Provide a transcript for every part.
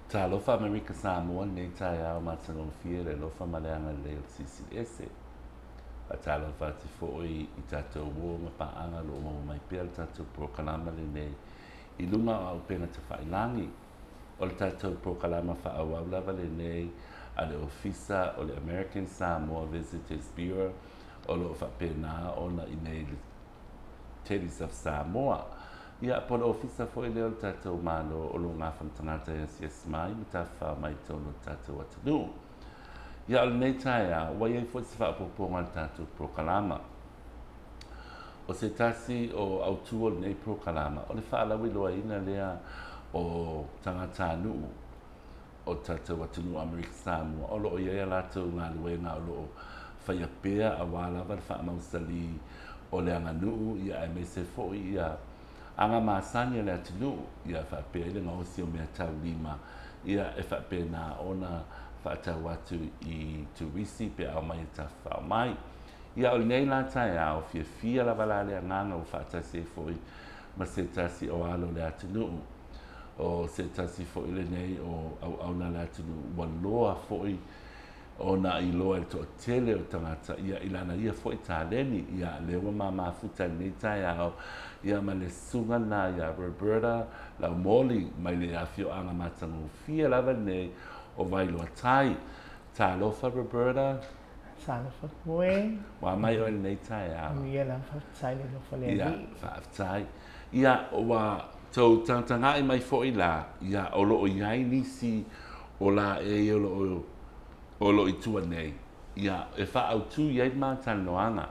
Talofa Amerika Samoa i lenei taeao matagofie le alofa ma le agalelei o le Silisili Ese. Faatalofa atu foi i tatou uo ma paaga o lo o maua mai pea le tatou polokalama lenei i luga o auupega tafailagi. O le tatou polokalama faaauau lava lenei a le Ofisa o le American Samoa Visitors Bureau o lo o faapena ona i nei i le Teddy's of Samoa. Ia, po o le ofisa foi lea o le tatou Malo o lo o gafa ma tagata e asiasi mai ma tafafao mai i totonu o le tatou atunuu. Ia, o lenei taeao, ua i ai foi se faaopoopoga i le tatou polokalama. O se tasi o autu o lenei polokalama, o le faalauiloaina lea o tagatanuu o tatou atunuu o Amerika Samoa o lo o i ai a latou galuega o lo o faia pea aua lava le faamausalī o le aganuu ia aemaise foi ia aga masani a le atunuu ia faapea ai le gaosi o mea taulima ia e faapena ona faatau atu i turisi pe a omai e tafafao mai. Ia o lenei la taeao, fiafia lava la le agaga ua faatasi ai foi ma se tasi o alo o le atunuu. O se tasi foi lenei o auauna a le atunuu ua loa foi ona iloa e le toatele o tagata ia i lana ia foi taleni. Ia lea ua ma mafuta i lenei taeao ia ma le susuga lena ia Roberta Laumoli mai le afioaga matagofie lava lenei o Vailoa Tai. Talofa Roberta. Talofa koe. Ua mai oe i lenei taeao. Ia lava, faafetai le alofa o le Alii. Ia, faafetai. Ia, ua tou tagatagai mai foi la, ia, o lo o i ai nisi o laei o lo o, o lo o i tua nei, ia, e faaautu i ai le ma talanoaga.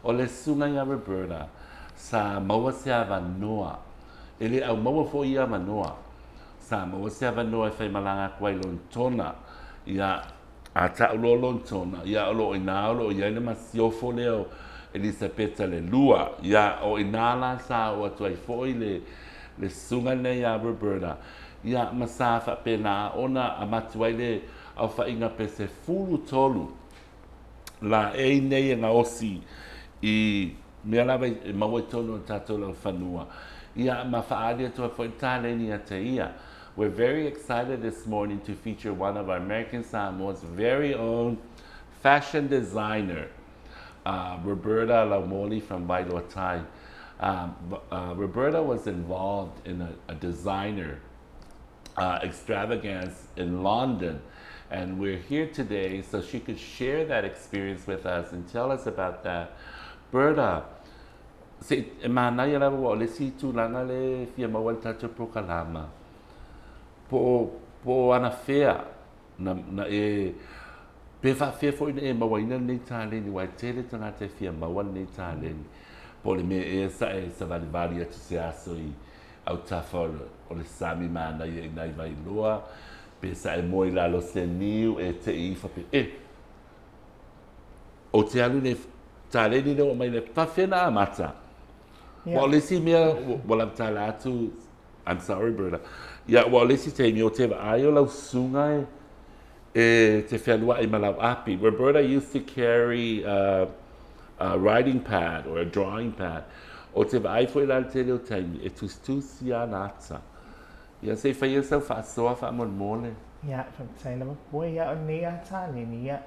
O le susuga ia Roberta, sa maua se avanoa, e le aumaua foi ia avanoa, sa maua se avanoa e faimalaga atu ai i Lonetona, ia, A tau loa Lonetona, ia o lo o inā o lo o i ai le masiofo lea o Elisapeta le Lua. Ia, o inā la sa oo atu ai foi le, le susuga lenei ia Roberta, ia, ma sa faapena ona avatu ai le aofaiga pe 13 laei nei e gaosi i mea lava e maua i totonu o le tatou laufanua, ia, ma faaali atu ai foi le taleni ia te ia. We're very excited this morning to feature one of our American Samoa's very own fashion designer, Roberta Laumoli from Vailoa Tai. Roberta was involved in a designer extravagance in London, and we're here today so she could share that experience with us and tell us about that. Berta, se e manaia lava ua o le isi tulaga le fia maua i le tatou polokalama, po o, po o anafea na, na e, pe faafefea foi ona e mauaina lenei taleni, aua e tele tagata e fia maua lenei taleni, po o le mea ea sa e savalivali atu se aso i autafa o le, o le sami manaia i nai Vailoa, pe sa e moe i lalo o se niu e tei ifo pe, e, Ou te alu i le taleni lea ua aumai le faafefea ona amata. Aua o le isi mea ua lavatala atu, I'm sorry Berta, ia aua o le isi taimi ou te vaai o lau susuga e te fealuai ma lau api. Roberta used to carry a, a writing pad or a drawing pad. Ou te vaai foi la i le tele o taimi e tusitusi ana ata. Ia se i faia sau faasoa faamolemole. Ia, faafetai lava koe ia o lenei ata leni, ia.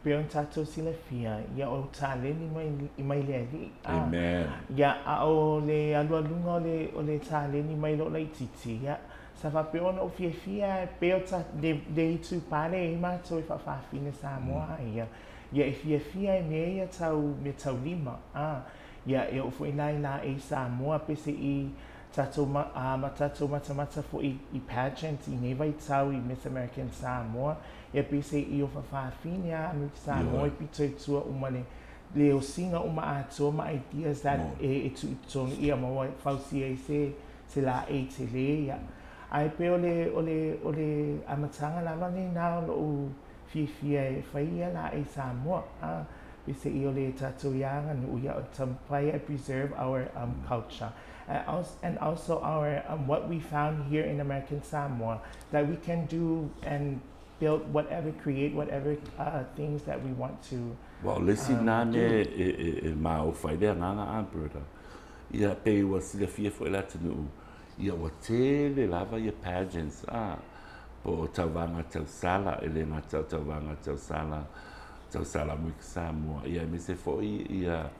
Pei ona tatou silafia, ia o taleni mai, mai le Alii. A, Amen. Ia, a o le alualuga o le, o le taleni mai lou laitiiti, ia, sa faapea ona ou fiafia e pei o ta, le, le itupa lea e i ai matou e faafaafine Samoa, ia, ia e fiafia i mea ia tau meataulima. A, ia, e oo foi la i laei Samoa pese i tatou ma, a, ma tatou matamata foi i pageant i nei vaitau i Miss American Samoa, Ia pei se i o fafafine a Amerika Samoa i pito i tua uma le le osiga uma atoa ma ideas that e e tuu i totonu ia ma ua fausia ai se se laei tele ia. Ae pei o le o le o le amataga lava lena o lou fiafia e fai ia laei Samoa a pei se i o le tatou ia aganuu ia o le taumafai e preserve our culture and also our what we found here in American Samoa that we can do and build whatever, create whatever things that we want to Aua o le isi lena mea e maofa ai le agaga a Berta, ia pei ua silafia foi e le atunuu, ia ua tele lava ia pageants a. Po o tauvaga tausala, e le gata o tauvaga tausala, tausala Amerika Samoa, ia aemaise foi ia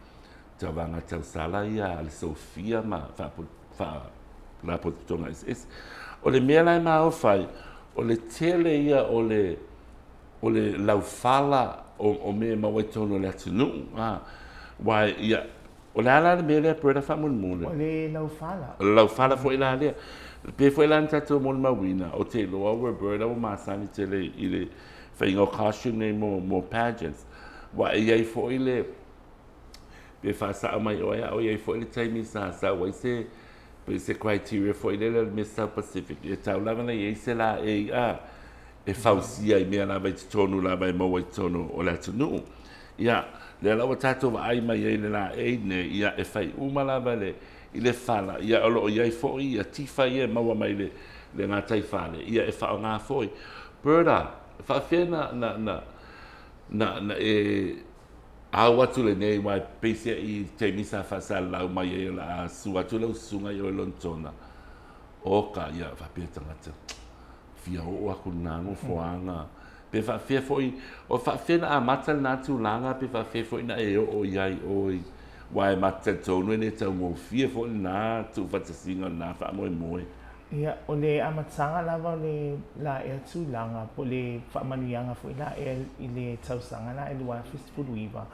tauvaga tausala ia a le Sofia ma Faalapotopotoga eseese. O le mea la e maofa ai, o le tele ia o le o le laufala o mea e maua i totonu o le atunuu, a, aua ia, o le a la le mea lea Brenda faamolemole? O le laufala. O le laufala foi la lea. Pei foi la na tatou molimauina, ou te iloa ua Roberta ua masani tele i le faiga o costume nei mo pageants. Aua e i ai foi le, pe faasao mai oe au, e i ai foi le taimi sa sau ai se, pei se criteria foi lele a le Miss South Pacific, e tatau lava ona i ai se laei a e fausia i mea lava i totonu lava e maua i totonu o le atunuu. Ia, lea la ua tatou vaai mai ai i le laei lenei, ia, e fai uma lava le, i le fala, ia, o lo o i ai foi ia tifa ia e maua mai le, le gataifale, ia, e faaaoga foi. Berta, e faapefea na, na, na, na, na e au atu lenei, aua e peiseai i le taimi sa faasalalau mai ai o le a susu atu lau susuga i o i Lonetona, oka, ia, faapea tagata, fia oo aku i lena nofoaga, pe faapefea foi, o faapefea na amata lena tulaga, pe faapefea foi na e oo i ai oe, aua e matou te talitonu e le taugofie foi lena tuufaatasiga o lena faamoemoe. Ia, o le amataga lava o le laea tulaga po o le faamanuiaga foi laea i le tausaga la e 2019,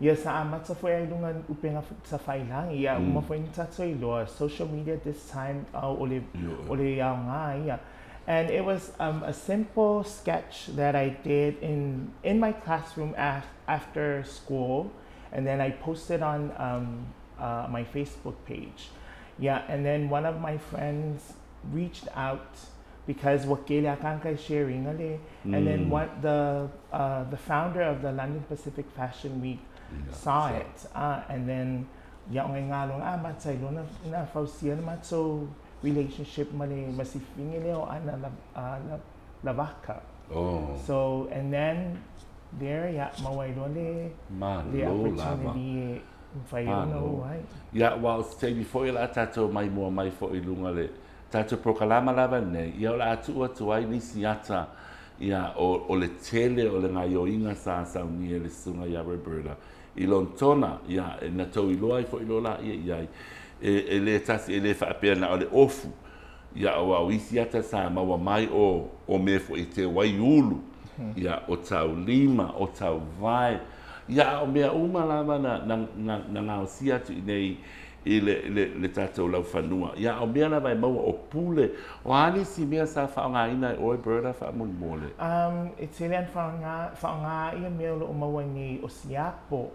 ia sa amata foi ai luga upega tafailagi, ia uma foi na tatou iloa social media this time o le o le aoga ia. And it was a simple sketch that I did in my classroom after school, and then I posted on my Facebook page. Yeah, and then one of my friends reached out because ua kele a kānaka e share ina le, and then what the founder of the London Pacific Fashion Week saw it, and then ia o ngai ngā amata i lona na fausia le matou relationship ma le masifine lea o Ana Lavaka. Oh. So, and then there, ia, maua ai loa le, le Malo lava. opportunity e mafai ai ona oo ai. Ia, aua o se taimi foi o le a tatou maimoa mai foi i luga o le tatou polokalama lava lenei, ia o le a tuu atu ai nisi ata, ia, o le tele o le gaioiga sa saunia e le Susuga ia Roberta i Lonetona, ia, na tou iloa ai foi loa laia i ai, e le tasi, e le faapea na o le ofu, ia, aua o isi ata sa maua mai o mea foi e teu ai ulu, ia, o taulima, o tauvae, ia, a o mea uma lava na gaosia atu i nei i le tatou laufanua, ia, a o mea lava e maua o pule, o a nisi mea sa faaaogaina e oe Berta faamolemole? E tele ana faaaoga, faaaoga ia mea o lo o maua nei o siapo.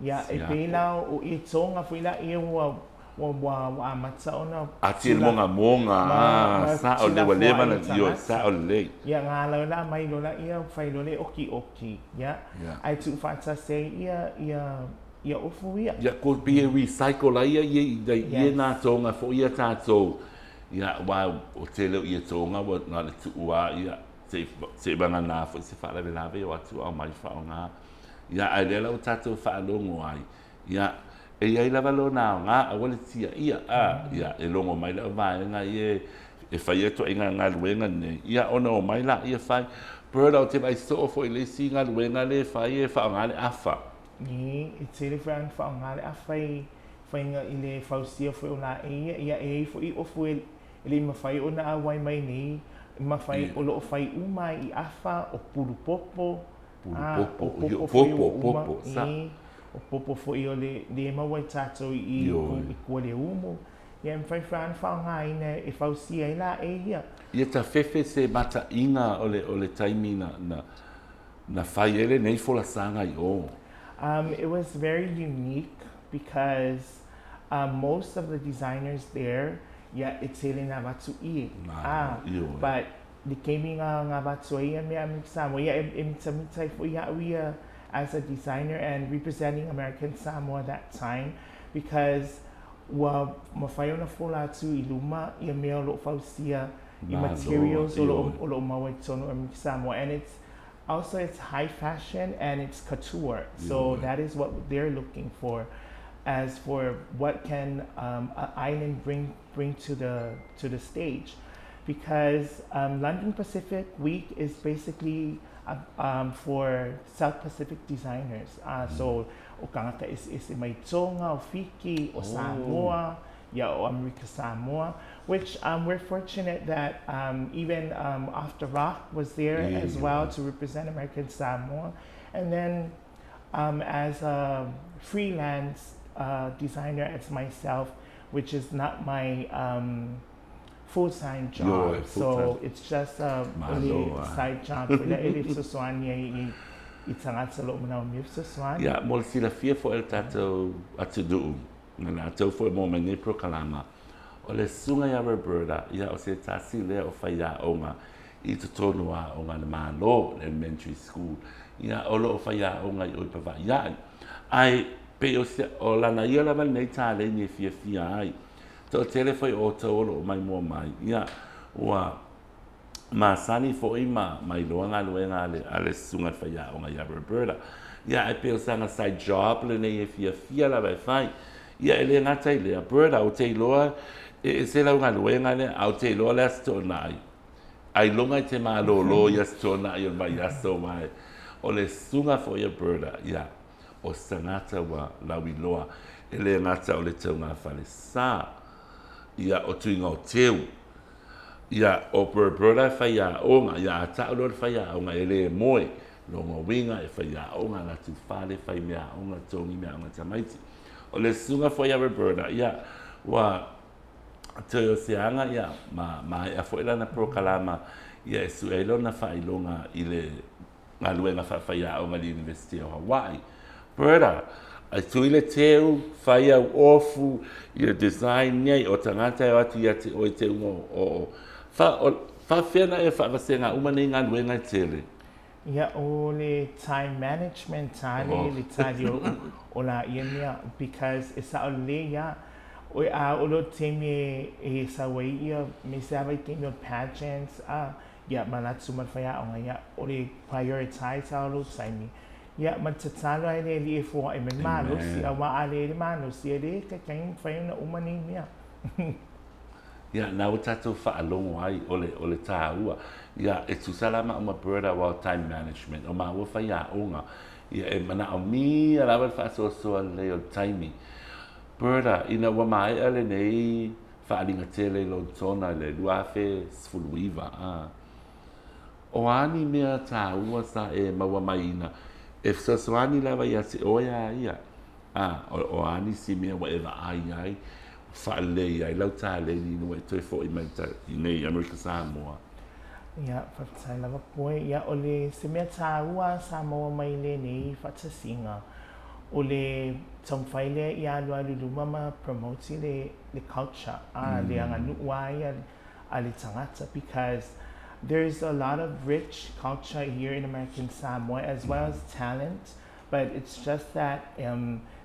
Ia, e pei la o ie toga foi laia ua ua ua ua amata ona A tele mogamoga, ma a sao lelei ua leva ona, ioe, sao lelei. Ia, galau la mai loa laia fai loa le okioki, ia, ae tuufaatasi ai ia ia ia ofu ia. Ia, ko pei e recycle ai ia ia nā toga foi ia tatou, ia, aua o tele o ia toga ua na o le tuu lava ia, se i vagana foi se faalavelave e o atu aumai faaaoga. Ia, ae lea la ua tatou faalogo ai, ia, e i ai lava lona aoga, aua le tiaia, a, ia, e logo mai lau vaega ia e faia ituaiga galuega nei, ia, ona omai laia fai. Berta, ou te vaai soo foi i le isi galuega lea e fai e faaaoga le afa. Ī, e tele foi ana faaaoga le afa i faiga i le fausia foi o laei ia, ia e i ai foi ofu e le i mafai ona auai mai nei, mafai o lo o fai uma ai i afa, o pulu popo, Pulu a, popo, o popo io, foi popo, ua uma, popo, sa. ī, o popo foi o le le maua i tatou i i Ioe. i Kualeumu, ia e mafai foi lava ona faaaogaina e fausia ai laei ia. Ia tafefe se mataiga o le taimi na fai ai lenei folasaga i o. It was very unique because most of the designers there, ia e tele ngā avatu ie, Malo, ioe. but le taimi nga avatu ai ia mea Amerika Samoa, ia e mitamita ai foi ia'u ia as a designer and representing American Samoa that time because ua mafai ona fola atu i luma ia mea o lo o fausia i Malo, materials o lo ioe. o lo o maua i totonu o Amerika Samoa and it's also it's high fashion and it's couture, so Ioe. that is what they're looking for as for what can an island bring to the stage. Because London Pacific Week is basically for South Pacific designers. So o tagata eseese mai Tonga, o Fiti, o Samoa, ia o Amerika Samoa, which we're fortunate that even Off the Rock was there as well to represent American Samoa. And then as a freelance designer as myself, which is not my full-time job. So it's just a side job foi lea e le fesoasoani ai i tagata o lo o manaomia fesoasoani. Ia, mo le silafia foi e le tatou atunuu, na latou foi maua mai nei polokalama, o le susuga ia Roberta, ia o se tasi lea o faiaoga i totonu o aoga a le Malo, le elementary school, ia o lo o faiaoga i o i Pavaʻi Ae pei o, se, o lana ia lava lenei taleni e fiafia ai. Toatele foi o outou o lo o maimoa mai, ia, ua masani foi ma, ma iloa galuega a le, a le susuga i le faiaoga ia Roberta. Ia, ae pei o sana side job lenei e fiafia lava e fai. Ia, e le gata i lea, Berta, ou te iloa e ese lau galuega lea, a ou te iloa le Aso Toonai, ailoga e te malōlō i Aso Toonai o le vaiaso, aua o le susuga foi a Berta, ia, o se tagata ua lauiloa, e le gata o le tauga falesa, ia, o tuiga o teu, ia, o Berta e faiaoga, ia, a ta'u loa le faiaoga e lē moe, lona uiga e faiaoga alu atu i fale fai meaaoga togi meaaoga tamaiti. O le susuga foi a Roberta, ia, ua toe o se aga, ia, ma mae'a foi lana polokalama, ia e su'e ai lona faailoga i le galuega faafaiaoga i le Iunivesite o Hawaii. Berta, e tui le teu, fai au ofu, ia design nei, o tagata e o atu ia te oe teuga o, o, o, faafefea ona e faavasega uma nei galuega e tele? Ia, o le time management tali, le tali o, o la ia mea, because e sa'o lelei ia, o a o lou taimi e, e sau ai ia, me se lava i taimi o pageants, a, ia ma latou ma le faiaoga, ia, o le prioritize lava o lou taimi. Ia, ma le tatalo lava e le alii e foaʻi mai le malosi, auā a leai le malosi, e lē taitai ona mafai ona uma nei mea. Ia, na ua tatou faalogo ai, o le, o le tāua, ia, e tusa la maʻu ma Berta aua o time management, o māua faiaoga, ia, e manaʻomia lava le faasoasoa lelei o le taimi. Berta, ina ua maeʻa lenei faaaliga tele i Lonetona i le 2019, a, o a ni mea tāua sa e maua maiina e fesoasoani lava iā te oe a ia? A, o, o a nisi mea ua e vaai ai, ua faalelei ai lau taleni ina ua e toe foʻi mai i nei i Amerika Samoa? Ia, faafetai lava Poe. Ia, o le se mea tāua sa maua mai i lenei faatasiga, o le taumafai lea ia alualu i luma ma promote le, le culture, a, le aganuu lava ia a le tagata because there's a lot of rich culture here in American Samoa as well as talent, but it's just that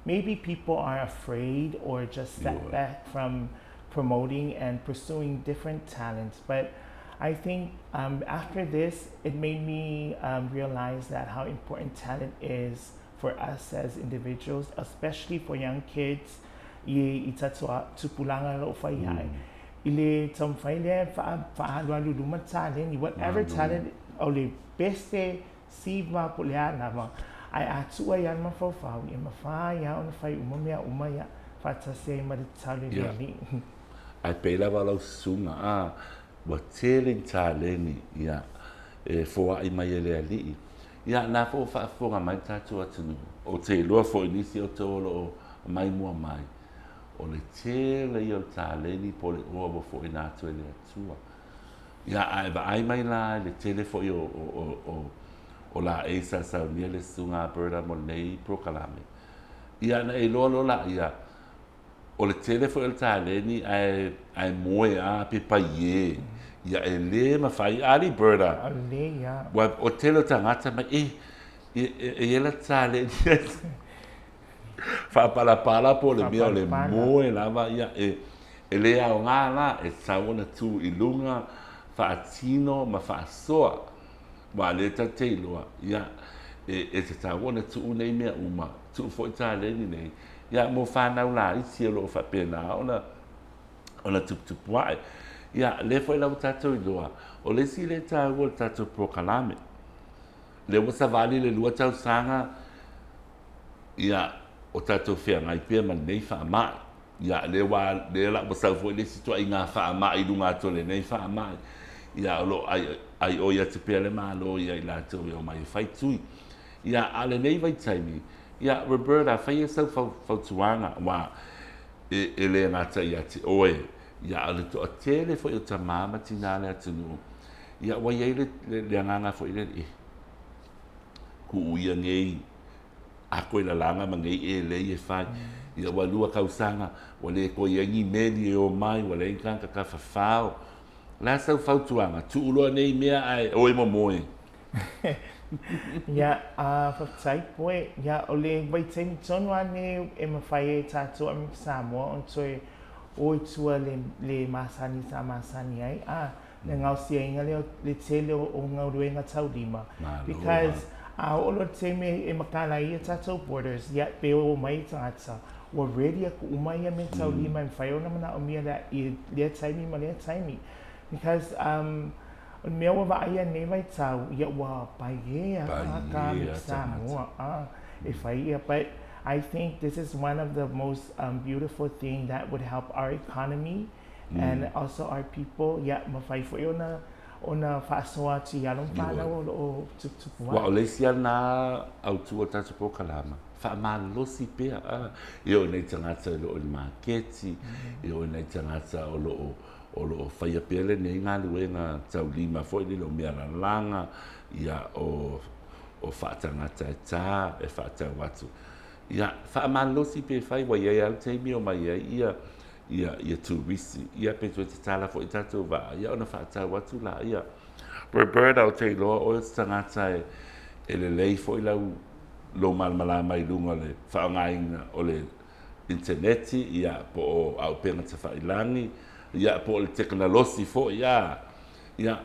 maybe people are afraid or just step back from promoting and pursuing different talents. But I think after this, it made me realize that how important talent is for us as individuals, especially for young kids i, i tatou tupulaga o lo o fai aʻe. I le taumafai lea e faaalualu i luma taleni, whatever talent, o le pese, siva po o le a lava, ae a tuu ai lava le mafaufau, ia mafai lava ona fai uma mea uma ia faatasi ai ma le tatalo i le Alii. Ae pei lava lau susuga, a, ua tele ni taleni, ia, e foaʻi mai e le Alii. Ia, na foi ua faafofoga mai le tatou atunuu, ou te iloa foi i nisi o outou o lo o maimoa mai, o le tele ia o le taleni po o le oa ua foʻina atu e le Atua. Ia, a e vaai mai la i le tele foi o, o, o, o, o laei sa saunia le susuga a Berta mo lenei polokalame, ia, ona e iloa loa laia, o le tele foi o le taleni ae, ae moe a pe paiē, ia e lē mafai, alii Berta, ua, o le tele o tagata mai, e, e, e, e i ai la taleni faapalapala po o le mea o le moe lava, ia, e, e lē aogā la, e tatau ona tu i luga, faatino ma faasoa, aua o lea tatou te iloa, ia, e, e tatau ona tuu nei mea uma, tuu foi taleni nei, ia, mo fanau laiti o lo o faapena ona, ona tuputupu aʻe. Ia, lea foi la ua tatou iloa, o le isi lea e taua o le tatou polokalame, lea ua savali le 2 tausaga, ia, o tatou feagai pea ma lenei faamai. Ia, lea ua, lea la ua sau foi le isi ituaiga faamai i luga atu o lenei faamai. Ia, o lo o aioi atu pea le Malo ia i latou e omai e fai tui. Ia, a o lenei vaitaimi, ia, Roberta, faia sau fautuaga, aua e le gata ia te oe, ia, a o le toatele foi o tamā ma tinā o le atunuu, ia, ua i ai le agaga foi lele, e tuu ia nei ako i lalaga ma nei elei e fai. Ia ua 2 tausaga, ua le toe i ai ni meli e omai, ua leai ni tagata tafafao. O le a sau fautuaga? Tuu loa nei mea ae o e momoe. Ia, faafetai Poe. Ia, o le vaitaimi tonu lava lenei e mafai ai e tatou Amerika Samoa ona toe o i tua le, le masani sa masani ai, a, le gaosiaiga lea o le tele o galuega taulima. Because a oo loa le taimi e mataala ai a tatou borders, ia, pe o mai tagata, ua ready aku uma ia mea taulima e mafai ona manaomia le, i lea taimi ma lea taimi. Because o le mea ua vaaia i lenei vaitau, ia ua paie lava tagata Amerika Samoa, a, e fai ia. But I think this is one of the most beautiful thing that would help our economy and also our people. Ia, mafai foi ona ona faasoa atu i alo ma fanau o lo o tuputupu ae. Aua o le isi lava lena autu o le tatou polokalama, faamalosi pea, a, e oo i nai tagata o lo o i le maketi, e oo i nai tagata o lo o o lo o faia pea lenei galuega taulima foi lele o mea lalaga, ia, o o faatagata e tā e faatau atu. Ia, faamalosi pe fai, ua i ai lava le taimi e omai ai ia ia ia turisi, ia pe toe tatala foi tatou vaa, ia ona faatau atu laia. Roberta, ou te iloa oe o se tagata e e lelei foi lau lou malamalama i luga o le faaaogaina o le initaneti, ia, po o auupega tafailagi, ia, po o le tekonolosi foi, a. Ia,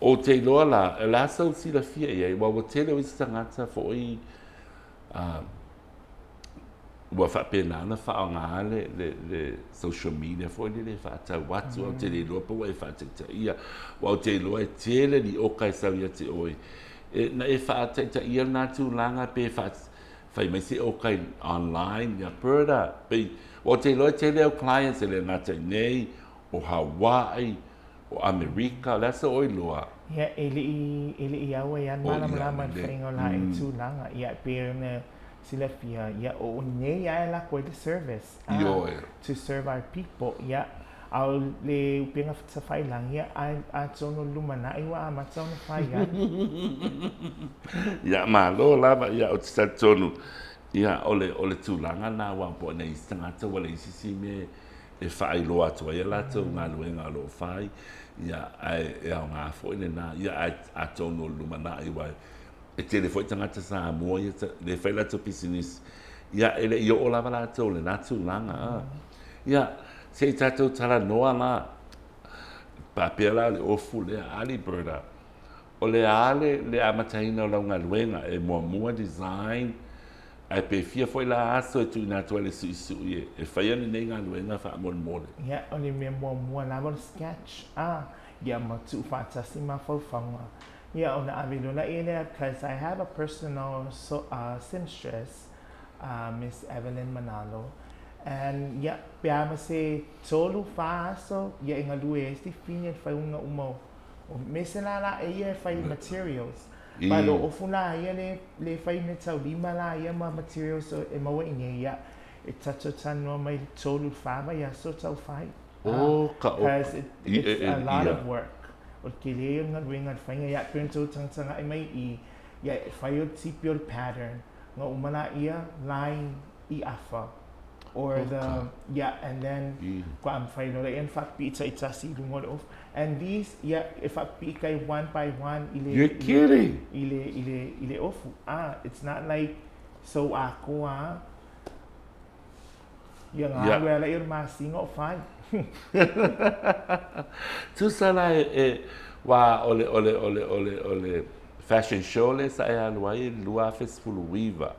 ou te iloa la, o le a sou silafia i ai, aua ua tele o isi tagata foi ua faapena ona faaaoga le, le, le social media foi lele e faatau atu, ou te le iloa po ua e faataitaia, aua ou te iloa e tele ni oka e sau ia te oe. E, na e faataitaia lena tulaga pe fai mai se oka i online ia Berta, pei, aua ou te iloa e tele au clients e le gata i nei, o Hawaii, o Amerika, o le a sa oe iloa? Ia, e le i, e le i auai lava le malamalama i le faiga o la e tulaga. Ia, e pei ona silafia, ia, o nei lava e lako ai le service, a, to serve our people. Ia, a o le upega tafailagi, ia, atonu o le lumanai ua amata ona fai ai. Ia, malo lava, ia, ou te talitonu, ia, o le, o le tulaga lena aua po o nei isi tagata ua leai se isi mea e faailoa atu ai a latou galuega o lo o fai, ia, ae e aoga foi lena, ia, ae atonu o le lumanai, aua e tele foi tagata Samoa ia lea e fai latou pisinisi, ia, e le i oo lava latou i lena tulaga, a. Ia, se i tatou talanoa la, faapea la o le ofu lea, Ali Berta, o le a le, le amataina o lau galuega, e muamua design, Ae pe fia foi la aso e tuuina atu ai le suisui e faia lenei galuega faamolemole. Ia, o le mea muamua lava o le sketch, a, ia ma tuufaatasi mafaufauga. Ia, ona ave loa lea lea, cause I have a personal so, seamstress, Miss Evelyn Manalo, and ia, pe a ma se 3, 4 aso, ia e galue ai si fine le faiuga uma o, o mese la la e ia e fai materials. Ma lo ofu la ia le le fai mea taulima la ia ma materials e maua i nei ia e tatou talanoa mai le 3 le 4 vaiaso tau fai. Oh, ka o. Because it's a lot of work. O le tele ia o le galuega le faiga ia pei ona tou tagatagai mai i ia e fai o le tipi o le pattern ona uma laia line i afa or the yeah and then faatoa mafai loa lea ona faapipii taitasi i luga o le ofu. And these yeah e faapipii kai one by one i le You're kidding! i le i le i le ofu. Ah, it's not like so atoa a ia nga alu e ala i o le masina o fai. Tusa la e aua o le o le o le o le o le fashion show lea sa e alu ai i le 2019.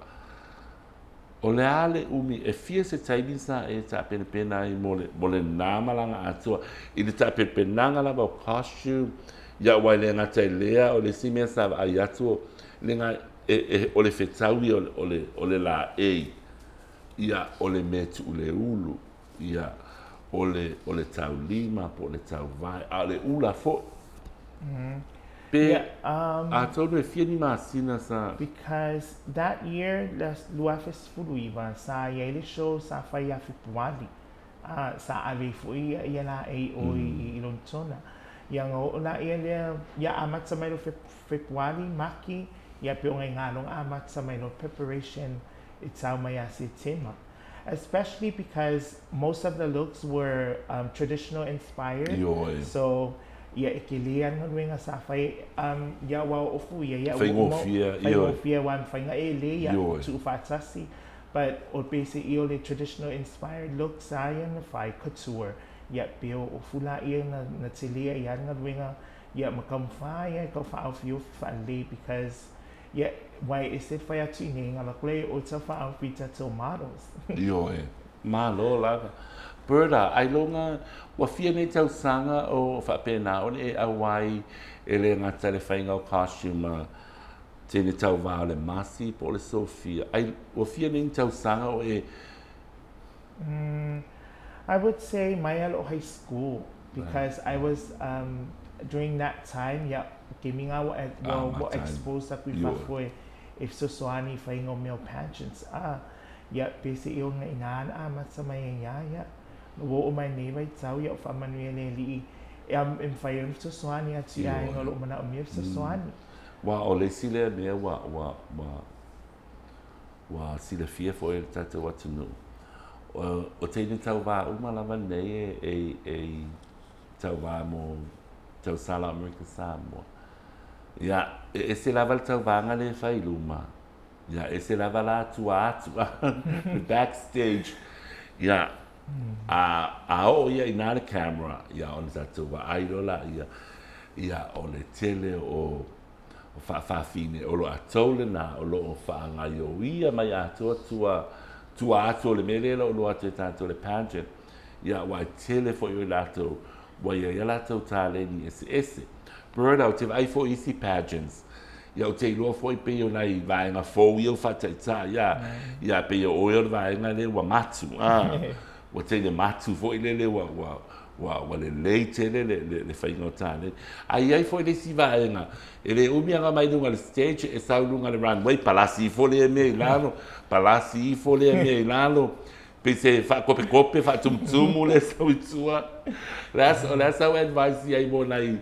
O le a le umi e fia se taimi sa e taapenapena ai mo le mo lenā malaga atoa i le taapenapenaga lava o costume, ia aua e le gata i lea o le isi mea sa vaai atu o le ga e e o le fetaui o le o le o le laei, ia o le mea tuuleulu, ia o le o le taulima po o le tauvae, a o le ula foi. Pe Yeah, atonu e fia ni masina sa. Because that year, 2019, sa i ai le show sa fai ia Fepuari. Sa ave ai foi ia laei i o i Lonetona. Ia ona oo laia lea, ia amata mai loa Fepuari, Maki, ia pe o gaiga loa ona amata mai loa preparation e tau mai ia Setema. Especially because most of the looks were traditional inspired. Ioe. So, ia e telē lava le galuega sa fai ia aua o ofu ia, ia ua uma, Faigofie, ioe. Faigofie aua e mafai ona e lē ia Ioe. tuufaatasi. But o peiseai o le traditional inspired looks lava ia na fai, couture, ia pei o ofu laia na telē ai lava le galuega, ia ma taumafai lava e tau faaofiofi faalelei because ia aua e ese le fai atu i inei na alu atu lea e tau faaofi i tatou models. Ioe. Malo lava. Berta, ailoga ua fia nei tausaga o faapena ona e auai e le gata i le faiga o costume a teine tauvā o le Masi po o le Sophia. Ai, ua fia nei ni tausaga o e. I would say mai lava lo'u high school because I was during that time, ia taimi lena ua ua Amata ai. exposed atu i Ioe. fafo e fesoasoani i faiga o mea o pageants a. Ia peiseai ona i ina na amata mai ai lava ia. Ua oo mai lenei vaitau ia o faamanuia e le Alii e e mafai ai ona fesoasoani atu i aiga o Ioe. loo manaomia fesoasoani. Aua o le isi lea mea ua ua ua ua silafia foi e le tatou atunuu, o teine tauvā uma lava nei e e e i tauvā mo tausala o Amerika Samoa. Ia, e ese lava le tauvaga lea e fai i luma, ia, ese lava la tua atu, le backstage. Ia, a a oo ia i ina le camera, ia ona tatou vaai loa laia, ia, o le tele o o faafafine o lo atou lenā o lo o faagaioia mai atoa tua tua atu o le mea lea e lo'o atu e tatou le pageant, ia aua e tele foi o i latou ua i ai a latou taleni eseese. Berta, ou te vaai foi i isi pageants, ia ou te iloa foi pei o nai vaega fou ia ua faataitai, ia, ia pei o oe o le vaega lea ua matu, a, ua teine matu foi lele ua ua ua ua lelei tele le le le faiga o taleni. Ae i ai foi le isi vaega, e le umi aga mai luga o le stage, e sau i luga o le runway, palasi ifo lea mea i lalo, palasi ifo lea mea i lalo, pei se faakopekope, faatumutumu lea e sau i tua. O le a o le a sau advice i ai mo nai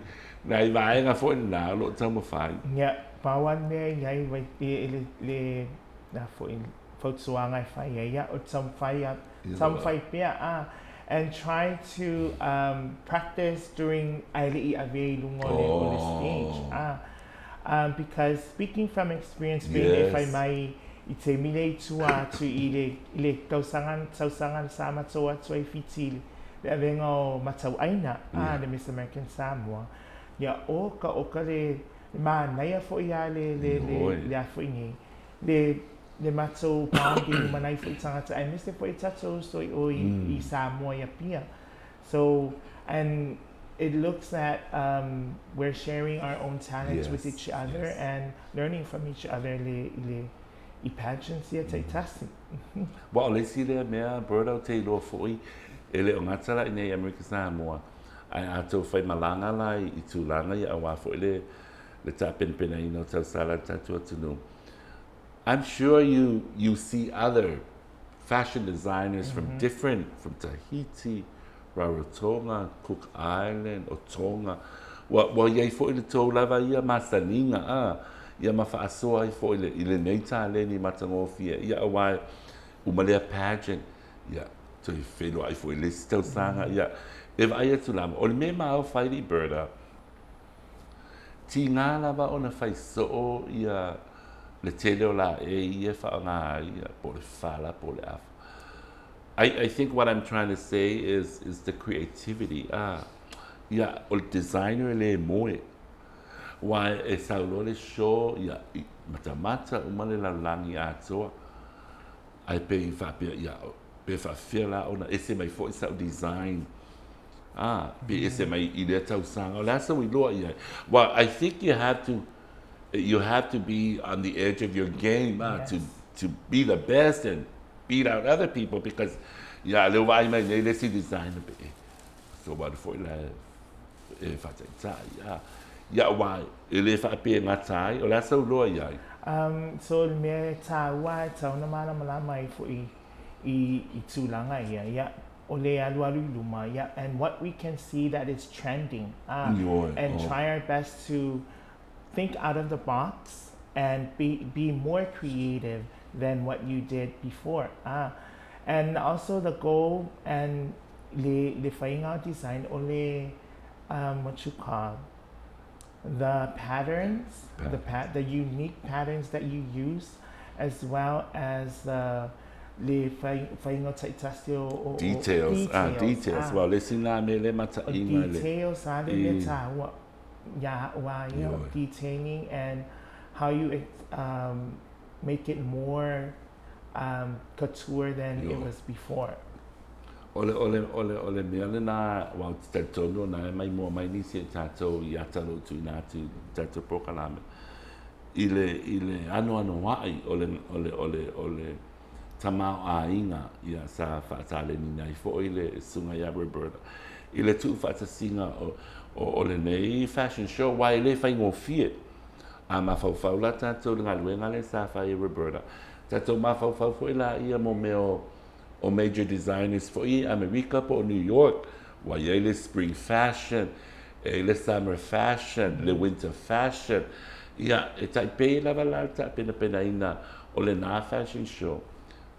nai vaega foi lenā o lo o taumafai? Ia, pau lava le mea e i ai vai i le le le a foi fautuaga e fai ai, ia, o le taumafai lava, taumafai pea a and try to practice during ae le i avea i luga o le o le stage a because speaking from experience pei ona e fai mai i taimi lea i tua atu i le i le tausaga tausaga sa matou atu ai i Fiti i le avega o Matauaina a le Miss American Samoa, ia oka oka le manaia foi lava le le le le a foi nei le le matou bonding ma nai foi tagata aemaise foi tatou uso i o i Samoa i Apia. So, and it looks at we're sharing our own talents with each other and learning from each other le i le i pageants ia taitasi. Aua o le isi lea mea, Berta, ou te iloa foi, e le o gata la i inei i Amerika Samoa, ae a outou faimalaga la i tulaga ia aua foi le le tapenapenaina o tausala a le tatou atunuu, I'm sure you you see other fashion designers from different, from Tahiti, Rarotonga, Cook Island, o Tonga. Ua, ua i ai foi le tou lava ia masaniga, a, ia ma faasoa ai foi le, i lenei taleni matagofie, ia aua e uma lea pageant, ia, toe feiloai foi i le isi tausaga, ia, e vaai atu lava. O le mea ma fai alii Berta, Tiga lava ona fai soo ia le tele o laei ia e faaaoga ai ia po o le fala po o le afa. I I think what I'm trying to say is is the creativity ah ia o le designer e le moe aua e sau loa le show ia i matamata uma le lalolagi atoa. Ae pei faapea, ia, pe faafefea la ona ese mai foi sa'u design, a, pe ese mai i lea tausaga. O le a sou iloa i ai? Well, I think you have to be on the edge of your game, to be the best and beat out other people because, ia, lea ua vaai mai nei le isi designer pe e so ua alu foi la e faataitai, a, ia, aua e le faapea e gata ai. O le a sou iloa i ai? So le mea e tāua e tatau ona malamalama ai foi i tulaga ia, ia, o le alualu i luma, ia, and what we can see that is trending, and try our best to think out of the box and be more creative than what you did before. And also the goal and le faiga design o le, what you call, the patterns, the unique patterns that you use, as well as the le faiga taitasi o details, details. Well, le sina me le mata'iga le details a le mea tāua ia ua ia detailing and how you make it more couture than it was before. O le mea lena ua ou te talitonu ona e mai mua mai nisi e tatou i ata o loo tuuina atu i tatou polokalame i le anoanoa'i o le tamaoaiga, ia, sa faataleniina ai fo'i le susuga iā Roberta i le tuufaatasiga o lenei fashion show, aua e lē faigofie. A mafaufau la tatou i le galuega lea sa fai e Roberta, tatou mafaufau fo'i laia mo mea o major designers fo'i i Amerika po o New York, ua iai le spring fashion, e le summer fashion, le winter fashion. Ia, e taipei lava la le taapenapenaina o lenā fashion show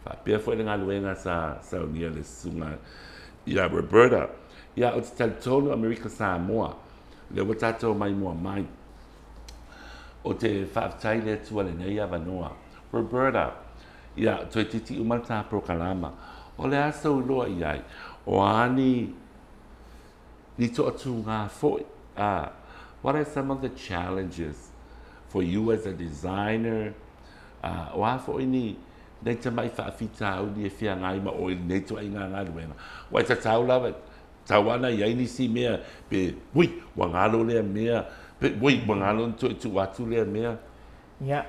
faapea fo'i le galuega sa saunia le susuga ia Roberta. Ia, o te talitonu Amerika Samoa lea ua tatou mai mua mai o te faafetai le Atua lenei avanoa. Roberta, ia, toe titi uma le tā polokalama. O le a sou iloa i ai? O a ni toatūgā fo'i? What are some of the challenges for you as a designer? O a fo'i ni nei tama'i faafitauli e feagai ma oe i lenei toaiga galuega? Ua e tatau lava tau ana i ai nisi mea pe, ui, ua galo lea mea, pe, ui, ua galo na toe tuu atu lea mea. Yeah,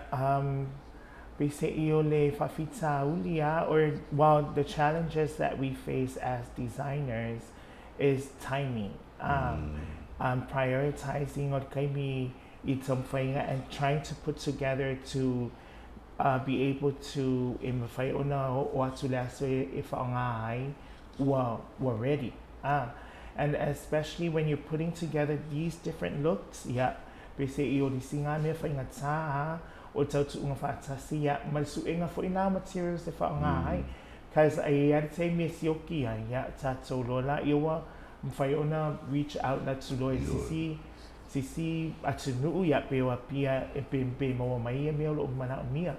basically o le faafitauli a, or well, the challenges that we face as designers is timing. Prioritizing o le taimi i taumafaiga and trying to put together to be able to e mafai ona oo atu le aso e faaaoga ai ua ready. And especially when you're putting together these different looks, yeah, basically o le isi mea faigata o tautuuga faatasi, ia, ma le suega foi nā materials e faaaoga ai. Cause ai a le taimi e sioki ai, ia, tatou loa la, ia ua mafai ona reach out la tuloa i sisi atunuu, ia, pe o Apia e pe maua mai ia mea o loo manaomia.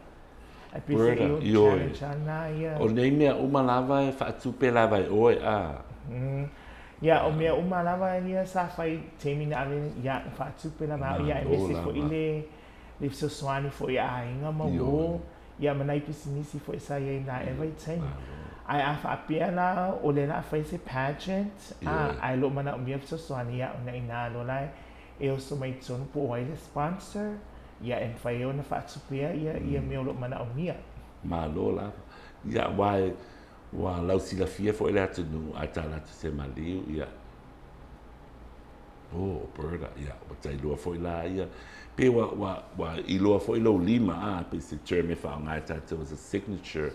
Ai pe se i o challenge ana ia. O nei mea uma lava e faatupe lava e oe, a. Ia, o mea uma lava ia sa fai taimi na ave, ia, faatupe lava ia, e mese foi le fesoasoani foi a aiga ma uō, ia, ma nai pisinisi foi sa iai na e vaitaimi. Ae a faapea la o le la fai se pageant, a, ae loo manaomia fesoasoani, ia, ona inā loa la e oso mai totonu po o ai le sponsor, ia, e mafai ai ona faatupea ia mea o loo manaomia. Malo lava. Ia, aua e ua lausilafia foi le atunuu ae talatu se maliu, ia. Oh, Berta, ia, ua tailua foi la ia. Pe ua iloa foi lou lima, a, pe se term e faaaoga e tatou as a signature.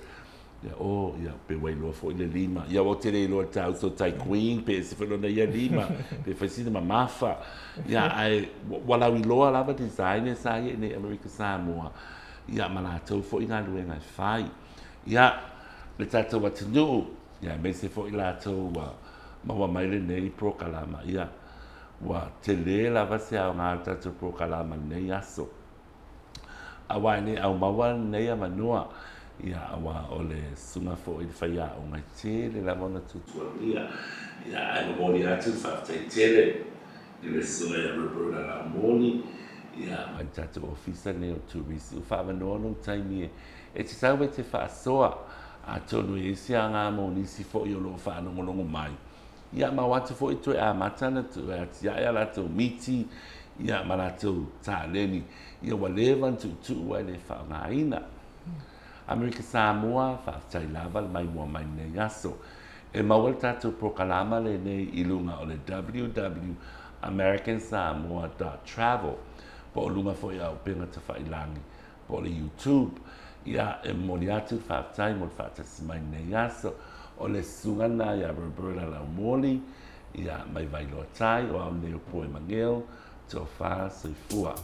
Ia, oh, ia, pe ua iloa foi le lima. Ia, ua tele iloa le tāuso tai queen, pe se foi lona ia lima, pe fai sina mamafa. Ia, ae, ua lau iloa lava designer sa ia i nei Amerika Samoa. Ia, ma latou foi galuega e fai. Ia, le tatou atunuu, ia, aemaise foi latou ua maua mai lenei polokalama. Ia, ua telē lava se aogā o le tatou polokalama lenei aso. Aua e le aumaua lenei avanoa, ia, aua o le susuga foi le faiaoga e tele lava ona tuatuagia. Ia, ae momoli atu le faafetai tele i le susuga ia Roberta Laumoli, ia, mai le tatou ofisa lenei o turisi ua faaavanoa lou taimi e te sau e te faasoa. Atonu e i ai se aga mo nisi foi o lo o faalogologo mai, ia ma o atu foi toe amata ona toe atiae a latou miti, ia ma latou taleni, ia ua leva ona tuutuu ae le faaaogaina. Amerika Samoa, faafetai lava le maimoa mai lenei aso. E maua le tatou polokalama lenei i luga o le www.americansamoa.travel po o luga foi o auupega tafailagi po o le YouTube. Ia, e momoli atu le faafetai mo le faatasi mai lenei aso. O le susuga lena ia Roberta Laumoli, ia, mai Vailoa Tai, o au nei o Poe Mageo, Tofa Soifua.